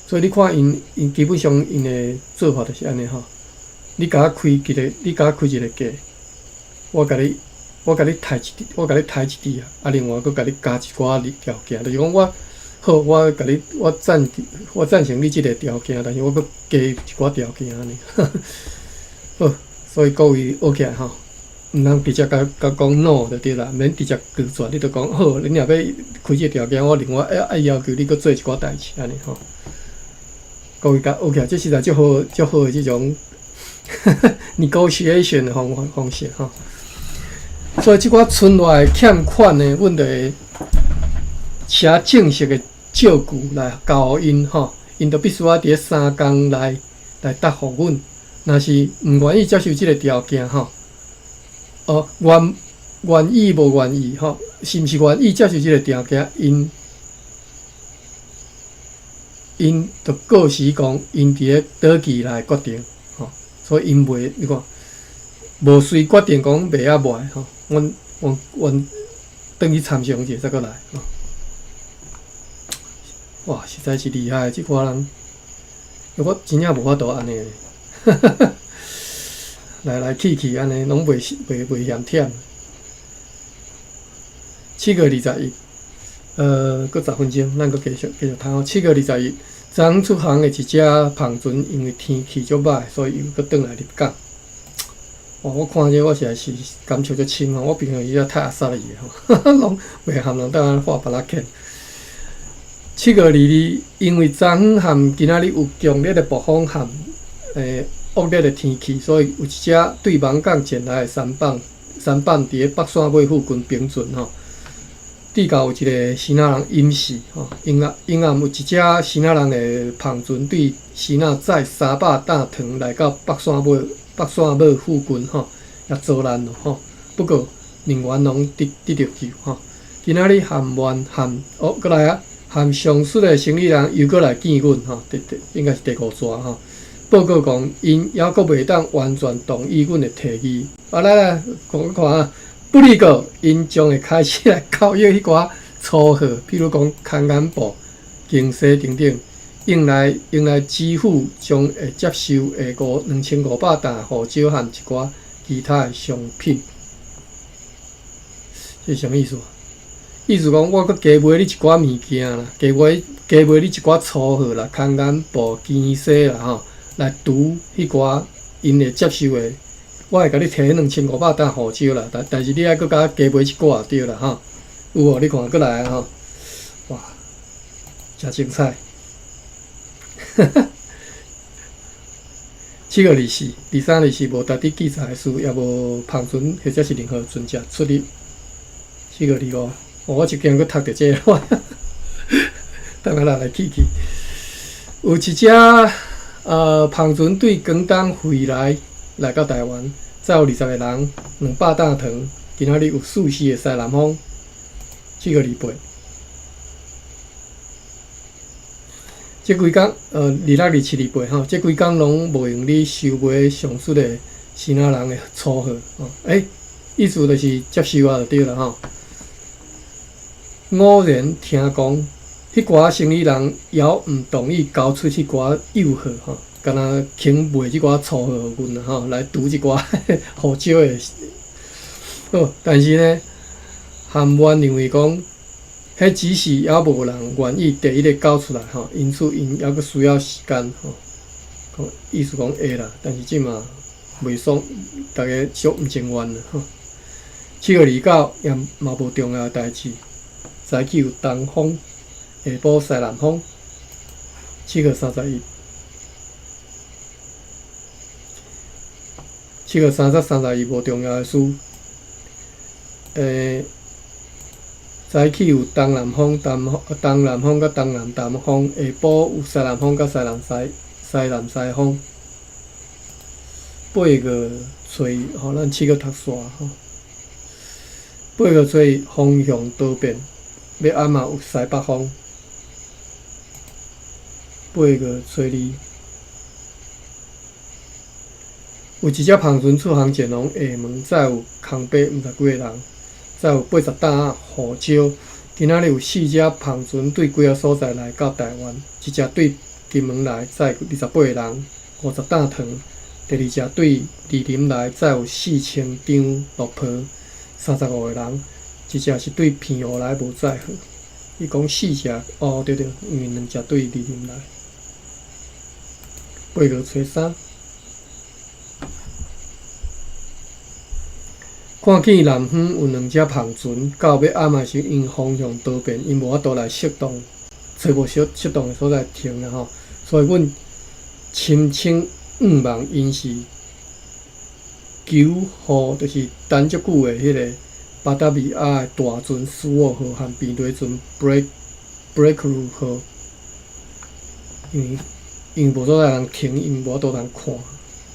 所以你看𪜶基本上𪜶的做法就是按呢吼。你共我開一个，你共我開一个價，我共你刣一滴啊，另外閣共你加一寡條件，就是講我好，我贊成你這个條件，但是我閣加一寡條件按呢。好，所以各位學起來吼，毋通直接共講 no 就對啦，免直接拒絕，你就講好，你若欲開這个條件，我另外愛要求你閣做一寡代誌按呢吼。各位共學起來，這實在足好足好的這種 negotiation 的方式吼。所以這寡賰內的欠款呢，阮就會寫正式的借據來交予𪜶吼，𪜶就必須愛佇咧3工內來答覆阮。若是毋願意接受這个條件吼，哦，願意無願意吼，是毋是願意接受這个條件？𪜶就告示講，𪜶佇咧倒期來決定吼，所以𪜶袂，你看，無隨決定講賣抑袂吼，阮轉去參詳者再閣來吼。哇，實在是厲害，這寡人，我真正無法度按呢，來來去去按呢，攏袂嫌忝。7月21，閣10分鐘，咱閣繼續讀。7月21，昨出航的一隻帆船，因為天氣足歹，所以又閣轉來入港。哇！我看這我實在是感觸足深吼。我平常時太阿薩利的吼，攏袂含人當畫別仔欠。7月22，因為昨昏和今仔日有強烈的暴風和惡劣的天氣，所以有一隻對網港前來的舢舨佇咧北山尾附近平船吼。至到有一个支那人隱死吼，𪜶暗有一隻支那人的帆船對支那載300擔糖來到北山尾附近吼，也遭難咯吼。不過人員攏得著救吼。今仔日含萬含哦，閣來啊，含上述的生意人又閣來見阮吼，第應該是第五逝吼。報告講，𪜶猶閣袂當完全同意阮的提議。啊，來來，講看啊。不過，𪜶將會開始來交易彼寡粗貨，比如講空眼布、經絲等等，用來支付將會接受的2500擔胡椒和一寡其他的商品。這是啥物意思？意思講，我閣加賣你一寡物件啦，加賣你一寡粗貨啦，空眼布、經絲啦吼，來拄彼寡𪜶會接受的。我會共你提2500擔胡椒啦，但是你愛閣共我加買一寡對啦吼。有無？你看閣來啊吼！哇，誠精彩！ 7月24，23、24無值得記載的事，也無帆船或者是任何船隻出入。7月25，我一驚閣讀著這個，等下來記記。有一隻帆船對廣東回來來到台灣，載有20個人，200擔糖。今仔日有四時的西南風，7月28。這幾工，26、27、28吼，這幾工攏無閒咧收買上述的支那人的粗貨吼。欸，意思就是接受啊，就對啦吼。偶然聽講，彼寡生意人猶毋同意交出彼寡幼貨吼，敢若肯賣這寡粗貨予阮啦吼，來賭這寡胡椒的。好，但是呢，韓萬認為講，彼只是猶無人願意第一个交出來吼，因此𪜶猶閣需要時間吼。講意思講會啦，但是這馬袂爽，逐家小毋情願啦吼。7月29也嘛無重要的代誌，早起有東風，下晡西南風。7月31，7月30、31無重要的事，早起有東南風、東東南風佮東南東風，下晡有西南風佮西南西西南西風。8月初一，吼，咱七月讀煞吼。8月初一風向多變，欲暗嘛有西北風。8月初二，有一隻帆船出航前往廈門，載有空白毋知幾个人。載有80擔胡椒。今仔日有四隻帆船對幾个所在來到台灣，一隻對金門來，載28個人，50擔糖；第二隻對二林來，載有4000張落皮，35個人；一隻是對澎湖來，無載貨。伊講四隻，哦對對，因為兩隻對二林來。8月初三。看見南方有兩隻帆船，到欲暗的時，𪜶方向多變，𪜶無法度來適當，揣無適適當的所在停啦吼。所以阮深深向望𪜶是求雨，就是等足久的彼个巴達維亞的大船斯沃號和平地船 Breakthrough 號，因為無所在通停，𪜶無法度通看，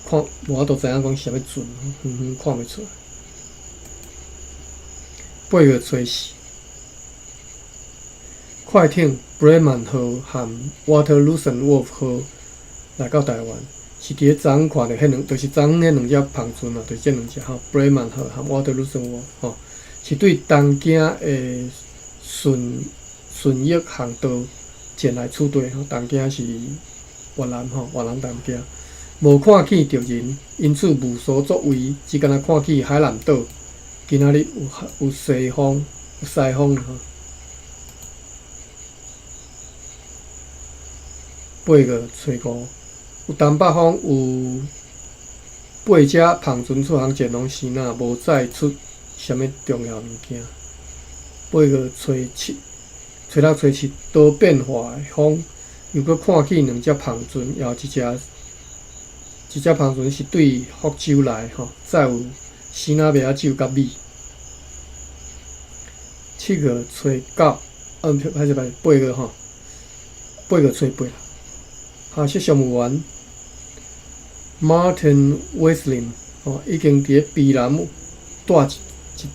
看無法度知影講是啥物船，遠遠看袂出來。8月初四，快艇 Bremen 號和 Waterlusen Wolf 號來到台灣，是佇咧昨昏看著彼兩，就是昨昏彼兩隻帆船啊，就是這兩隻吼，Bremen 號和 Waterlusen Wolf 吼，是對東京的順順益航道前來此地吼，東京是越南吼，越南東京，無看見敵人，因此無所作為，只干焦看見海南島。今仔日有西風，有西風吼。8月初五，有東北風，有八隻帆船出航前往支那，無載出啥物重要物件。8月初七，初六、初七多變化的風，又閣看見兩隻帆船，也有一隻，一隻帆船是對福州來吼，載有支那麥仔酒佮米。7月初九，歹勢歹勢，八月吼，8月初八啦。哈說商務員 Martin Wesley 吼，已經佇咧卑南蹛一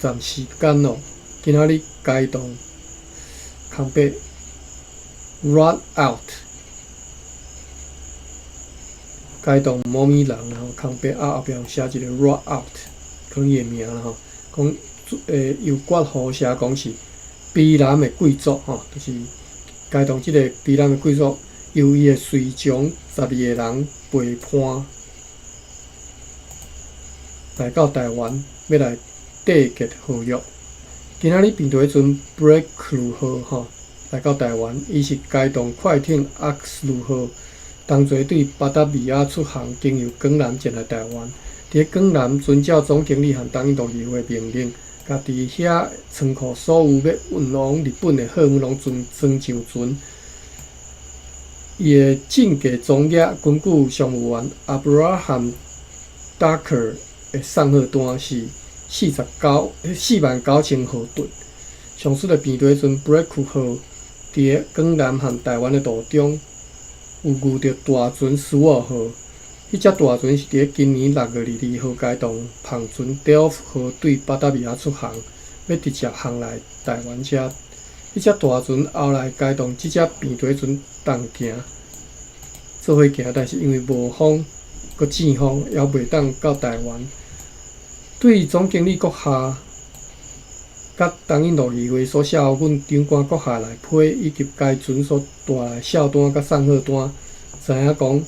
陣時間咯。今仔日該棟空白 run out，該棟某物人吼，空白啊後壁有寫一個 run out，可能伊的名啦吼，講由括號寫講是卑南的貴族吼，就是該棟這個卑南的貴族，由伊的隨從12個人陪伴來到台灣，欲來締結合約。今仔日平地船 Breakthrough 號吼來到台灣，伊是該棟快艇 Oxley 號同齊對巴達維亞出航，經由江南前來台灣。佇咧江南遵照總經理和東印度議會命令，共佇遐倉庫所有欲運往日本的貨物攏裝裝上船。伊的正價總額，根據商務員 Abraham Ducker 的送貨單是49,000荷頓。上述的平底船 Breakthrough 號，佇咧江南和台灣的途中，有遇著大船斯沃號。彼隻大船是佇咧今年6月22號開動帆船 Delft 號對巴達維亞出航，欲直接航來台灣遮。彼隻大船後來開動這隻平底船同行做伙行，但是因為無風閣糋風，猶袂當到台灣。對總經理閣下佮東印度議會所寫予阮長官閣下內批，以及該船所帶來數單佮送貨單，知影講，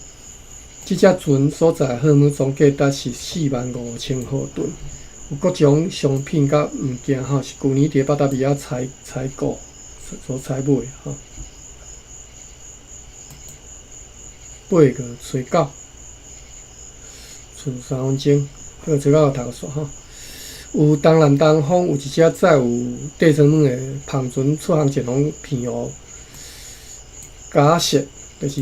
這隻船所載貨物總價值是45,000荷頓，有各種商品佮物件吼，是舊年佇巴達維亞採採購所採買吼。8月初9，賰3分鐘，8月初9讀煞吼。有東南東方有一隻載有底層物的帆船出航前往澎湖。假設就是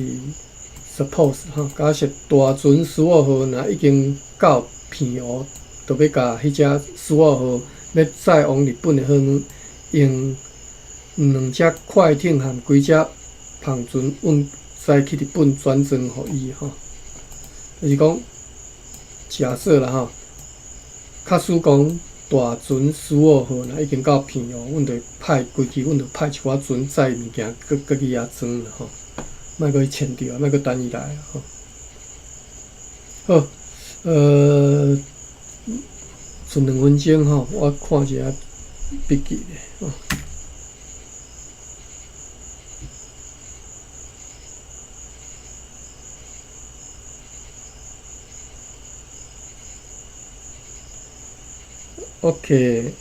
suppose 吼，假設大船斯沃號若已經到澎湖，就欲共彼隻斯沃號欲載往日本的貨物，用兩隻快艇和幾隻帆船運載去日本轉裝予伊吼。就是講假設啦吼，假使講大船斯沃號若已經到澎湖，阮就派規氣，阮就派一寡船載物件，閣閣去遐裝啦吼，莫閣去牽著啊，莫閣等伊來吼。好，賰2分鐘吼，我看一下筆記咧吼。OK，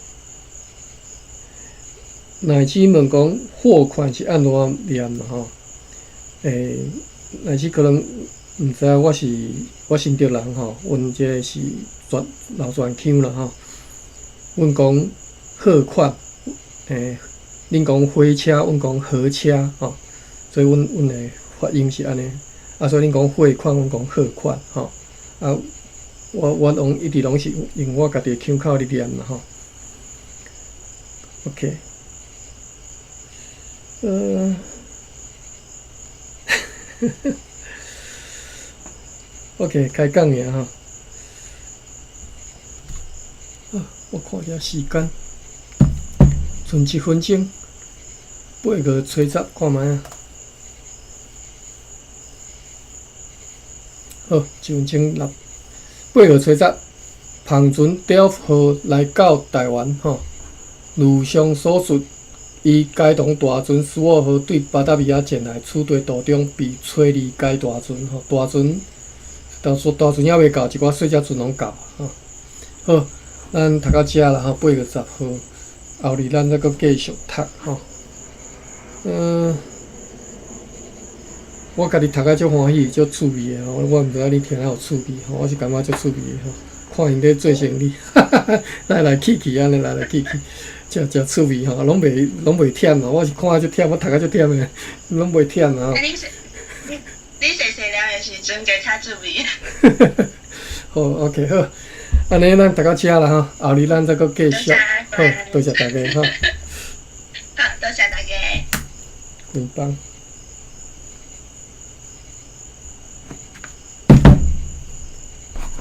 乃至問講貨款是按怎念啦吼？乃至可能毋知影我是我新竹人吼，阮這個是泉老泉腔啦吼。阮講貨款，恁講火車，阮講火車吼，所以阮阮的發音是按呢。啊，所以恁講貨款，阮講貨款吼。啊，我我攏一直攏是用我家己的腔口咧念啦吼。OK，OK，開講爾吼。啊，我看一下時間，賰1分鐘，8月初10，看覓仔。好，1分鐘6。8月初10，帆船 Delft 號來到台灣吼。如上所述，伊偕同大船斯沃號對巴達維亞前來，此地途中被吹離該大船吼。大船，當初大船猶未到，一寡細隻船攏到吼。好，咱讀到遮啦吼，8月10號，後日咱再閣繼續讀吼。我家己讀甲足歡喜，足趣味的吼。我毋知影你聽了有趣味吼，我是感覺足趣味的吼。看𪜶咧做生意，哈哈哈，來來去去按呢，來來去去，誠誠趣味吼，攏袂攏袂忝啊！我是看足忝，我讀甲足忝的，攏袂忝啊。啊，你你你細細粒的時陣，加較趣味。好，OK，好，按呢咱讀到遮啦吼，後日咱再閣繼續。好，多謝大家吼。好，多謝大家。關班。